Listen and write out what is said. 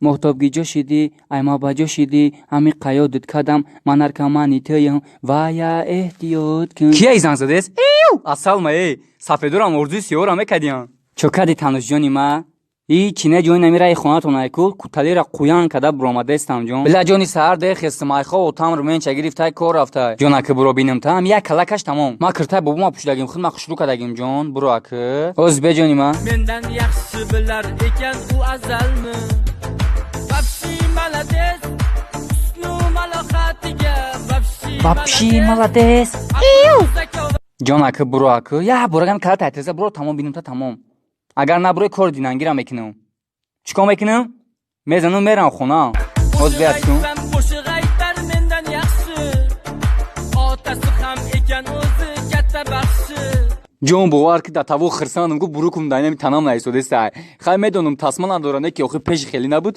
Моҳтоб, гиҷо шидӣ? Айма ба ҷо шидӣ? Ҳами қаёдат кардам, ман наркомани туям, вая эҳтиёт кун. Кия занг задест? Асалма, э сафедорам орзуи сиёҳро мекардиям. Чо кади, танушҷони ма? И чине ҷои намираи хонатон айку куталира қуян када буромадестам, ҷон. Била, ҷони, саҳар дехестам, айхо отам руменча гирифтай, кор рафтай. Ҷон, аки буро бинам там як калакаш тамом. Ма киртай бобома пӯшидагим, худ ма хушрӯ кардагим, ҷон, буро аки. Оз беҷони ма. Mendan yaxshi bilar ekan u azalmi. Вообще молодец, husnu malohatiga вообще. Вообще молодец. Ҷон, аки буро, аки. Я бурагам кала тайтеза буро, тамом бинам та тамом. Агар набурӯи, кори динангира мекунам. Чӣ кор мекунам? Мезанам, мерам хона. Оз бият кун. Qo'shiq aytar mendan yaxshi. Otasi ham ekan o'zi katta baxshi. Ҷон, бовар ки, да таво хирсандам ку бурукум, дайнами танам наистодестай. Хай, медонам, тасма надора, не ки охи пеши хеле набуд.